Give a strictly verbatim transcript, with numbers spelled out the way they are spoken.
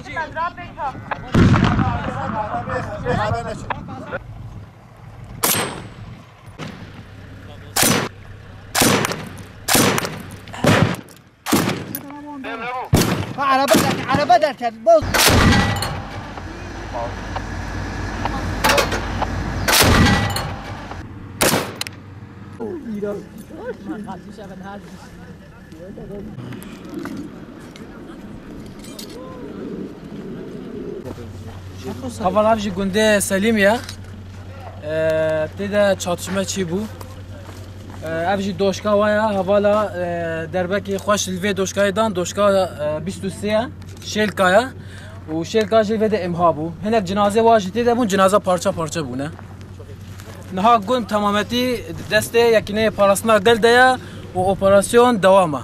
Ha, araba derken, araba derken. Bol. Heval, ev jî gundê Selîmî ye. Ee, tê de çatışme çî bû. Ee, ev jî doşka wa ye. Hevala, e, derbekê xweş li vê doşkayê dan, doşka, e, bîst û sê ye. Şêlka ye. Û şêlka jî vê de imha bû. Hinek cinazê wa jî tê de bûn, cinaza parça parça bûne. Niha gund temametî destê yekîneyê parastina gel de ye û operasyon dewam e.